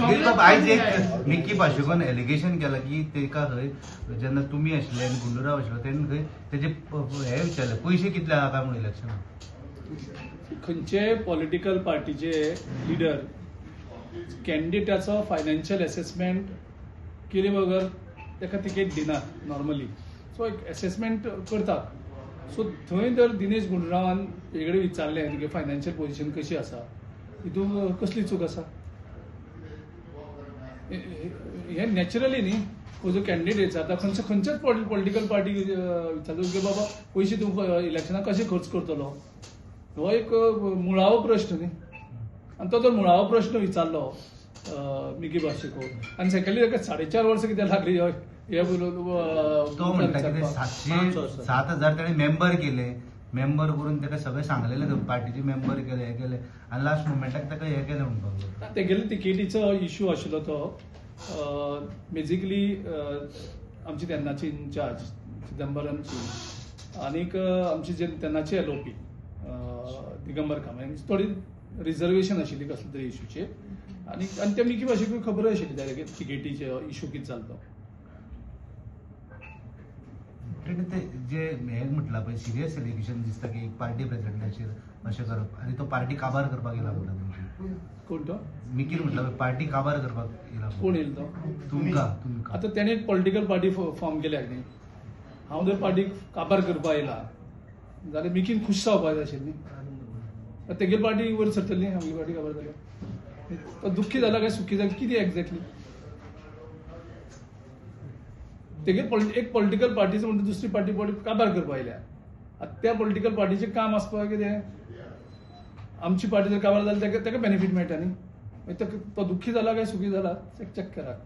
आयज एक Mickey पाशेकोन allegation केला की तेका खंय जेन्ना तुमी आशिल्ले आनी गुंडूराव आशिल्लो तेन्ना खंय तेजे हे विचारले पयशे कितले आहा काय म्हणून इलेक्शनाक. खंयचे पॉलिटिकल पार्टीचे लिडर कॅन्डिडेटाचो फायनान्शियल एसेसमेंट केले बगर ताका तिकेट दिनात नॉर्मली. सो एक एसेसमेंट करतात. सो थंय जर दिनेश गुंडूरावान वेगळे विचारलें तुगे फायनान्शियल पोझिशन कशी आसा, हितून कसली चूक आसा? हे नॅचरली न्ही, हो जो कॅन्डिडेट आतां खंयचे खंयच्याच पॉलिटिकल पार्टी विचारता की बाबा पयशे तूं इलेक्शनाक कशे खर्च करतलो, हो एक मुळावो प्रश्न न्ही. आनी तो जर मुळावो प्रश्न विचारलो मिकी पाशेको, आनी सेकंडली ताका 4.5 वर्सां कित्याक लागली हे तो म्हणटा की 7,000 ताणें मेंबर केले, मेंबर करून ताका सगळें सांगलेलें पार्टीचे मेंबर केले, हे केले आनी लास्ट मुमेंटाक ताका हे केलें म्हणपाक लागलो. तेगेले तिकेटीचो इशू आशिल्लो तो बेजिकली आमची तेन्नाची इनचार्ज चिदंबरमची आनीक आमची जे तेन्नाची एलओपी दिगंबर कामत हांची थोडी रिजर्वेशन आशिल्ली कसले तरी इशूचेर, आनी आनी त्या मिकी पाशेकूय खबर आशिल्ली डायरेक्ट तिकेटीचे इशू कितें जालो तो. ते जे हे म्हटलं पळय सिरियस एलिगेशन दिसता की एक पार्टी प्रेसिडेंटाचेर अशें करप आनी तो पार्टी काबार करपाक येयला म्हणटा तुमची. कोण तो? मिकीन म्हटलं पळय पार्टी काबार करपाक येयला. कोण येयलो तो? तुमकां तुमकां. आतां तेणें एक पॉलिटिकल पार्टी फॉर्म केल्या न्ही, हांव जर पार्टी काबार करपाक येयला जाल्यार मिकीन खूश जावपाक जाय आशिल्ली न्ही, तेगेली पार्टी वयर सरतली न्ही, आमगेली पार्टी काबार जाल्या. तो दुख्खी जाला काय सुखी जाला कितें एक्झॅक्टली? तेगे एक पॉलिटिकल पार्टीचो म्हणटा दुसरी पार्टी काबार करपाक आयल्या. आतां त्या पॉलिटिकल पार्टीचें काम आसपाक कितें, आमची पार्टी जर काबार जाली ताका बेनिफीट मेळटा न्ही. मागीर तो दुख्खी जाला काय सुखी जाला चॅक करात.